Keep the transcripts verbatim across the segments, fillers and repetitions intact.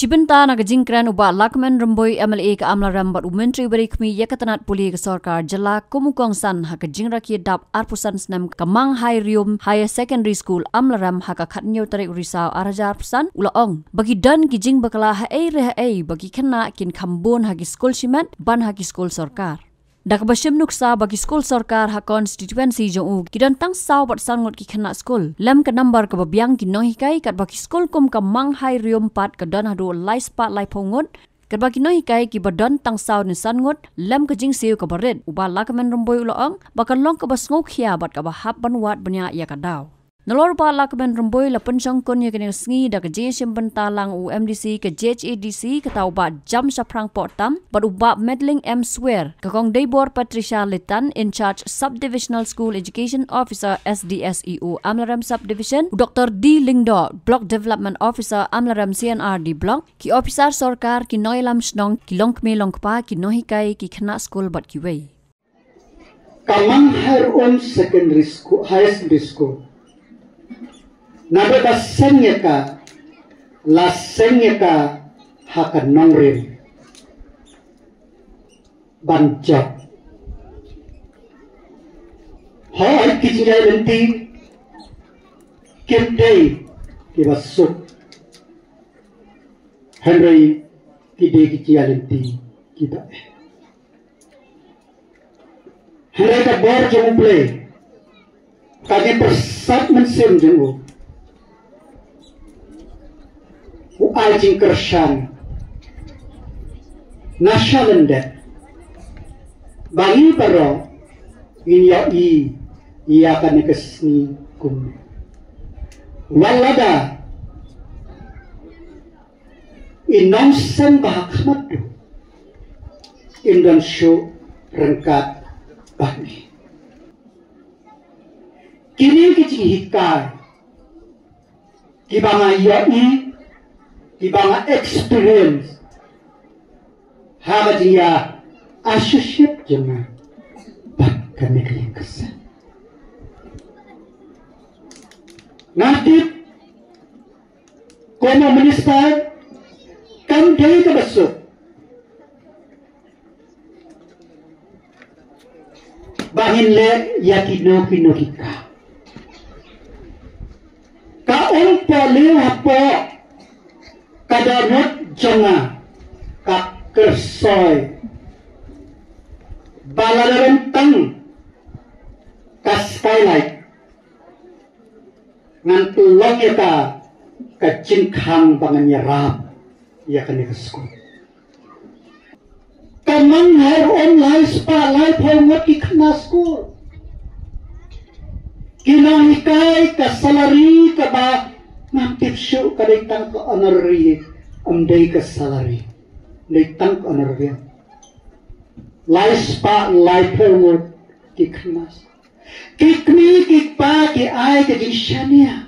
Shibynta na ka jingkren u Bah Lahkmen Rymbui, M L A ka Amlarem bad u Myntri ba ri khmih ïa ka tnat pule ka sorkar jylla kum u kongsan ha ka jingrakhe dap arphew san snem ka Manghai Rium Higher Secondary School Amlarem ha ka khathynñiew tarik u Risaw arhajar arphew san, u la ong ba ki don ki jingbakla haei re haei ba ki khynnah kin kham bun ha ki skul shimet ban ha ki skul sorkar. Da kaba shim nuksa ba ki skul sorkar ha constituency jong u ki don tang saw bad san ngut ki khynnah skul, lem ka nambar kaba biang ki nonghikai, katba ki skul kum ka Manghai Rium pat ka don haduh lai spah laiphew ngut, katba ki nonghikai kiba don tang saw ne san ngut. Lem ka jingsiew kaba rit, u Bah Lahkmen Rymbui u la ong ba ka long kaba sngewkhia bad kaba hap ban wad bniah ïa ka daw. Nalor u Bah Lahkmen Rymbui la pynshongkun ïa kane ka sngi da ka jingïashim bynta lang u M D C ka J H A D C, kata u Bah Jamshaphrang Pohtam, bad u Bah Medling M Swer, ka Kong Deibor Patricia Litan, in charge Sub Divisional School Education Officer, S D S E O Amlarem Sub Division, u Doctor D Lyngdoh, Block Development Officer Amlarem C and R D Block, ki ophisar sorkar, ki nongïalam shnong, ki longkmie longkpa, ki nonghikai, ki khynnah skul bad kiwei. Ka Manghai Rium Secondary School, Higher Secondary School, naduh ba seng ïa ka, la seng ïa ka ha ka nongrim ban jop. Hooid, ki jingïaid lynti kim dei kiba suk, hynrei ki dei ki jingïaid lynti kiba eh. Hynrei ka bor jong U Blei, ka jingpyrsad mynsiem jong u, u ai jingkyrshan na shalyndet ba ngi baroh ngin ïohi ïa kane ka sngi kumne. Wat lada i nongseng ba ha khmat duh im don shuh ryngkat bad ngi. Kine ki jinghikai kiba nga ïohi, kiba nga experience ha ka jingïa associate jong nga bad kane ka ïing ka sem. Nga tip kum u minister kam dei kaba suk ba ngin leh ïa kino kino ki kam. Ka umpohliew hapoh ka dohnud jong nga, ka kyrsoi ba lada don tang ka skylight, ngan pynlong ïa ka ka jingkhang ba ngan ïarap ïa kane ka skul. Ka Manghai Rium lai spah laiphew ngut ki khynnah skul, ki nonghikai, ka salary kaba ngam tip shuh, ka dei tang ka honorary, ym dei ka salary, dei tang ka honorary. Lai spah laiphew ngut ki khynnah skul. Ki kmie ki kpa ki ai ka jingshaniah.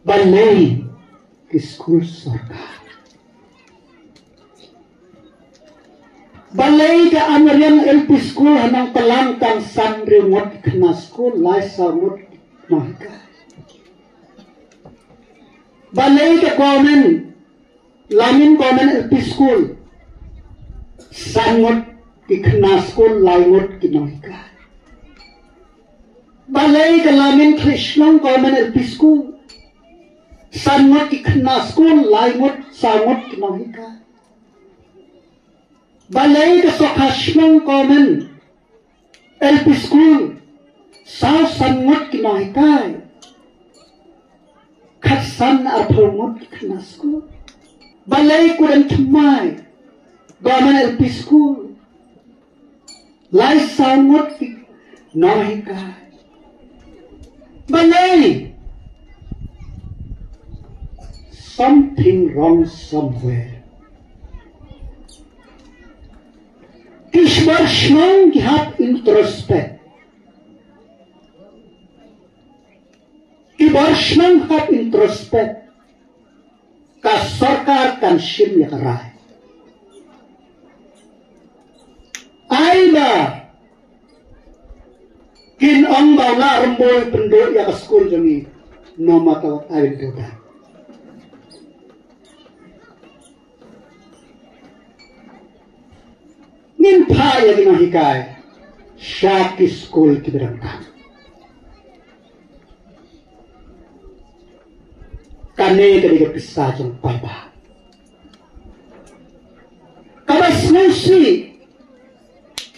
Balei ki skul sorkar? Balei ka Amlarem L P School ha Nongpynlam tang san hynriew ngut ki khynnah skul, lai saw ngut ki nonghikai? Balei ka government, Lamin Government L P School, san ngut ki khynnah skul, lai ngut ki nonghikai? Balei ka Lamin Khliehshnong Government L P School, san ngut ki khynnah skul, lai ngut, saw ngut ki nonghikai? Balei ka Sohkhashnong Government L P School, saw san ngut ki nonghikai, khatsan arphew ngut ki khynnah skul? Balei Kudenthymmai Government L P School, lai saw ngut ki nonghikai? Balei? Something wrong somewhere. Ki bor shnong ki hap introspect. Ki bor shnong hap introspect. Ka sorkar kan shim ïa ka rai. Ai ba kin ong ba u Lah Rymbui pynduh ïa ka skul jong ngi. No matter what I will do that. Ngin phah ïa ki nonghikai sha ki skul kiba donkam. Kane ka dei ka pisa jong paidbah. Kaba sngewsih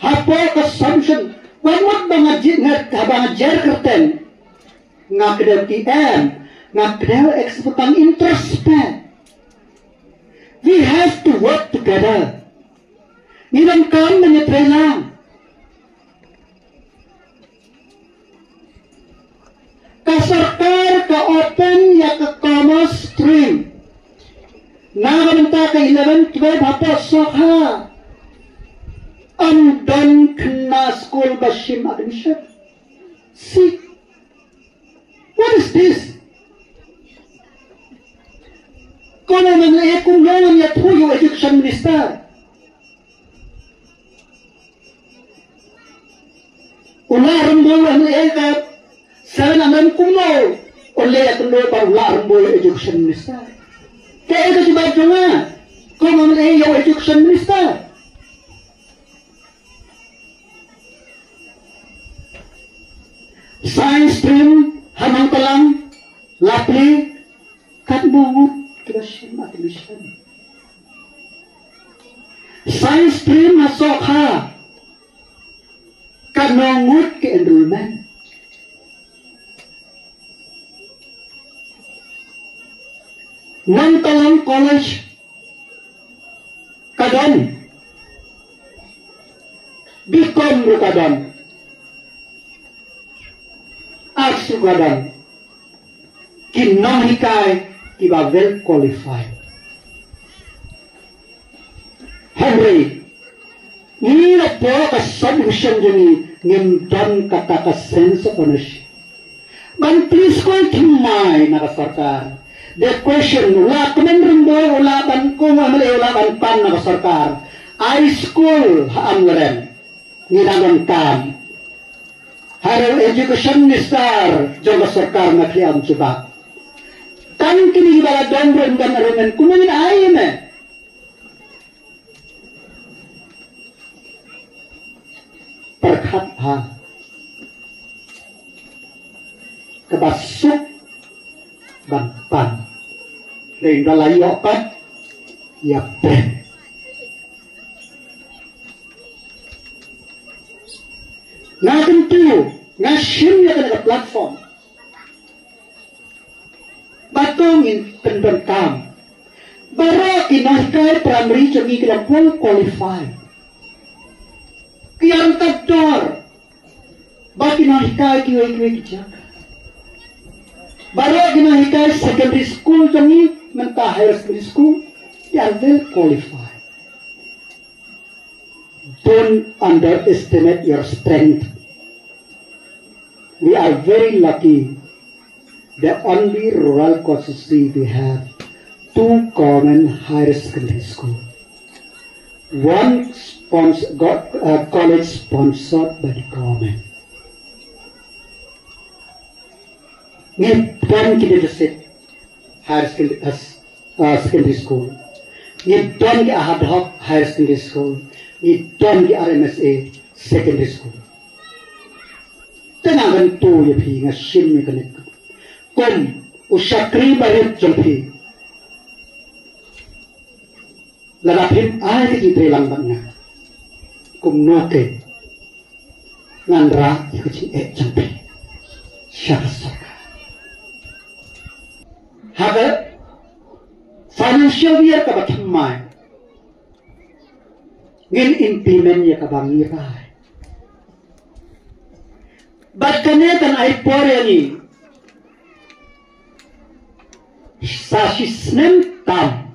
hapoh ka submission, wat mut ba nga jer, nga, haba nga jer kyrteng, nga kdew T M, nga kdew expert tang interest pa. We have to work together. Ngi donkam ban ïatrei lang. Ka sorkar ka open ïa ka commerce stream na ka bynta ka eleven, twelve hapoh Sohkha. Ym don khynnah skul ba shim admission. See, what is this? Kumno ngan leh, kumno ngan ïathuh ïa u education minister? U Lahrymbui u M L A ka seven amendment kumno u leh ïa kynduh bad u Lahrymbui education minister? Kaei ka jubab jong nga kum u M L A ïa u education minister? Science stream ha Nongtlang, la plie, katno ngut kiba shim admission? Science stream ha Sohkha, katno ngut ki enrollment? Nongtlang College ka don, B Com ruh ka don, Arts ruh ka don, ki nonghikai kiba well qualified. Hynrei ngi napoh ka submission jong ngi ngim don kata ka sense of ownership ban plie skul thymmai na ka sorkar. The question, u Lahkmen Rymbui u lah ban kum u M L A u lah ban pan na ka sorkar. Ai skul ha Amlarem, ngi dang donkam. Hato u education minister jong ka sorkar nga khlieh ïa u jubab. Tang kine kiba la don ruh ym don enrollment, kumno ngin ai ïa me? Pyrkhat ha kaba suk ban pan. Hynrei ynda la ïoh pat ïa pyrshah. Nga kyntu, nga shim ïa kane ka platform ba to ngin pyndonkam. Baroh ki nonghikai primary jong ngi ki la well qualified, ki ïaryngkat dor bad ki nonghikai kiwei kiwei ki jaka. Baroh ki nonghikai secondary school jong ngi, mynta higher secondary school, they are well qualified. Don't underestimate your strength. We are very lucky. The only rural constituency we have two government higher secondary school. One spons-, go-, uh, college sponsored by the government. Ngi don ki deficit higher secondary, uh, uh, secondary school. Ngi don ki ad hoc higher secondary school. Ngi don ki R M S A secondary school. Te nga kyntu ïa phi, nga shim ïa kane kum u shakri barit jong phi. Lada phim ai ka jingtreilang bad nga, kumno te ngan rah ïa ka jingeh jong phi sha ka sorkar? Ha ka financial year kaba thymmai ngin implement ïa kaba ngi rai. Bad kane kan ai por ïa ngi sa shisnem tam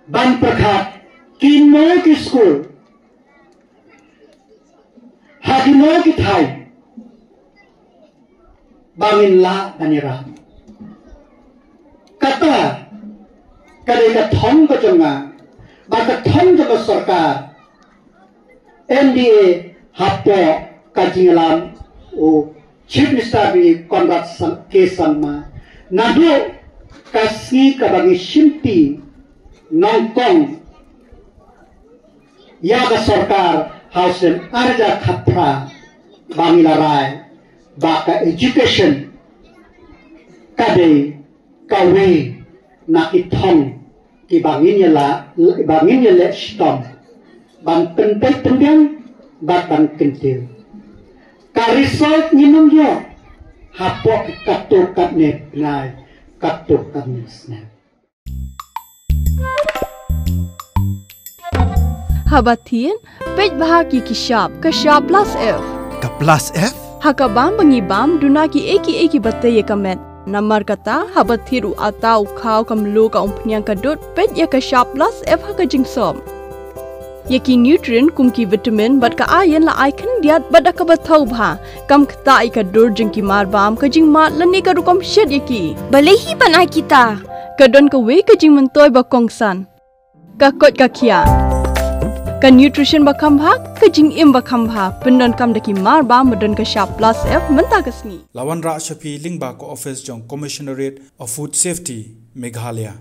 ban pyrkhat kino ki skul, ha kino ki thaiñ ba ngin lah ban ïarap. Kata ka dei ka thong ka jong nga bad ka thong jong ka sorkar M D A hapoh ka jingïalam u Chief Minister Conrad K Sangma, naduh ka sngi kaba ngi shimti nyngkong ïa ka sorkar ha u snem ar hajar khatphra, ba ngi la rai ba ka education ka dei kawei na ki thong kiba ngin ïa la, ba ngin ïa leh shitom ban pynbeit pynbiang bad ban kyntiew. Ka result ngin ym ïoh hapoh katto katne bnai, katto katne snem. Haba thied, peit bha ki ki shap, ka shap plus F. Ka plus F? Ha ka bam ba ngi bam duna ki ei ki ei kiba tei ïa ka met. Namar kata, haba thied u atta u khaw, ka mluh, ka umphniang, ka dud, peit ïa ka shap plus F ha ka jingsop. Ïa ki nutrient kum ki vitamin bad ka iron la ai khyndiat bad da kaba thaw bha. Kam ktah ïa ka dur jong ki marbam, ka jingmad lane ka rukom shet ïa ki. Balei hi ban ai kita? Ka don kawei ka jingmyntoi ba kongsan. Ka koit ka khiah. Ka nutrition ba kham bha, ka jingim ba kham bha, pyndonkam da ki marbam ba don ka shap plus F mynta ka sngi. La wanrah sha phi lyngba ka office jong Commissionerate of Food Safety, Meghalaya.